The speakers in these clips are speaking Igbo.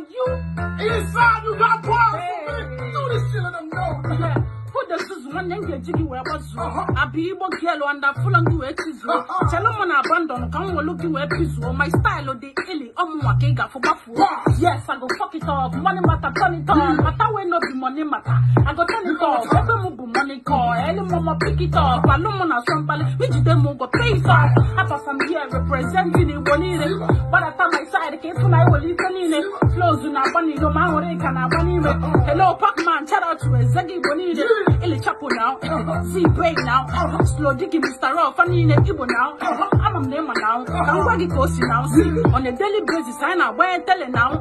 You Inside, you got bars. Hey. Do this shit, let them know. Yeah. Put the suzu nwanne m ga-eji gị wee gbazuo abịa igbo gelu anda fụlọ gị wee chizuo chelu mụ na abandon ka m welu gị wee pizuo. My style dị ili ọmụnwa ka ị ga-afụ gbafuo. Yes, I go fuck it up. Money matter, turn it on. Matter wey no be money matter, I go turn it off. Ebe m bụ money call eli mọmọ pick it up. Alụ mụ na sọmpali ijide m ụgwọ pay it off. Apasa m here representing Igbo niile. Gbadata my side ka ịfụ na iwere ife niile. Flows na-agba n'ilo ma ahụrụ ịka na-agba n'ime. Hello Pacman, shout out to Ezegi Igbo niile. Ili Chapo now, Z Brain now, Slow Diggy Mr. Raw, Fanny Igbo now, I'm a name now, I'm gwa gị ka o si now, see, on a daily basis, I na agba tele now,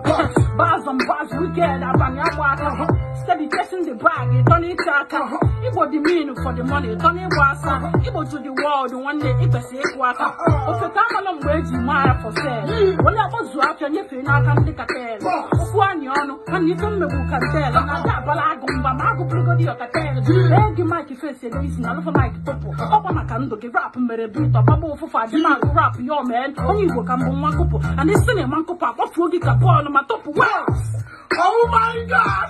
bars on bars, wicked, abalị agba aka, steady chasing the bag, ịtọ n'ịcha aka, Igbo dị mean for the money, ịtọ n'ịgba asa, Igbo to the world, nwanne ịkwesị ịkwụ aka, ofe ka amalụ mgbe eji maa ya for sale, wole akpọzuo afịa nyefee n'aka ndị katel, okwu anyị ọnụ, mana ife mmegbu katel, na-ada abala agụ mgba ma agụ bụrụgodi ọkatel. Ee gị Mike face ego isi na alụfa Mike tụpụ ọkwa maka ndụ gị rap mere bit ọgbagba ụfụfụ adịmagụ rap yo man onye Igbo ka mbụ nwa nkụpụ and isi na ịma nkụpụ akpọfuo gị ka bọọlụ ma tụpụ well. Oh my God!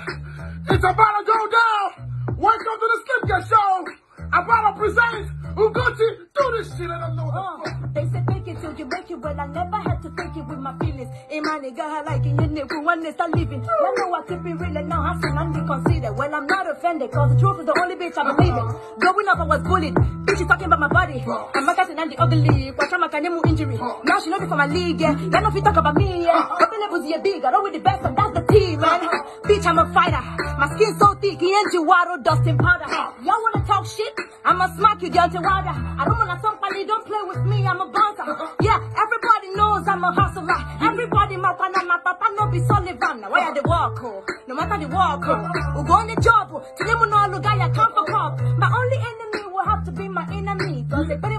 It's about to go down! Welcome to the Slim Get Show! About to present Ugochi. Do this shit, let them know what the fuck. They say fake it till you make it. Well, I never had to fake it with my feelings. In my nigga, I like it. You nigga, one is start living. I know I keep it real, and now I see I'm considered. Well, I'm not offended, cause the truth is the only bitch I believe in. Growing up, I was bullied. Bitches talking about my body. I'm my cousin and the ugly. Kwa kanemu injury. Now she know me for my league, yeah. They know if you talk about me, yeah. Up levels, yeah, big. I don't with the best, and that's the team, man. Bitch, I'm a fighter. My skin so thick, he ain't water, dust and powder. Y'all wanna talk shit? I'ma smack you, Deontay Wilder. I don't wanna somebody, don't play with me, I'm a bouncer. Yeah, everybody knows I'm a hustler. Everybody, my pana, my papa, no be Sullivan. Now, why are they walk, oh? No matter the walk, oh. We go on the job, oh. Today, we know all the guy, I come for cop. My only enemy will have to be my enemy. Cause they better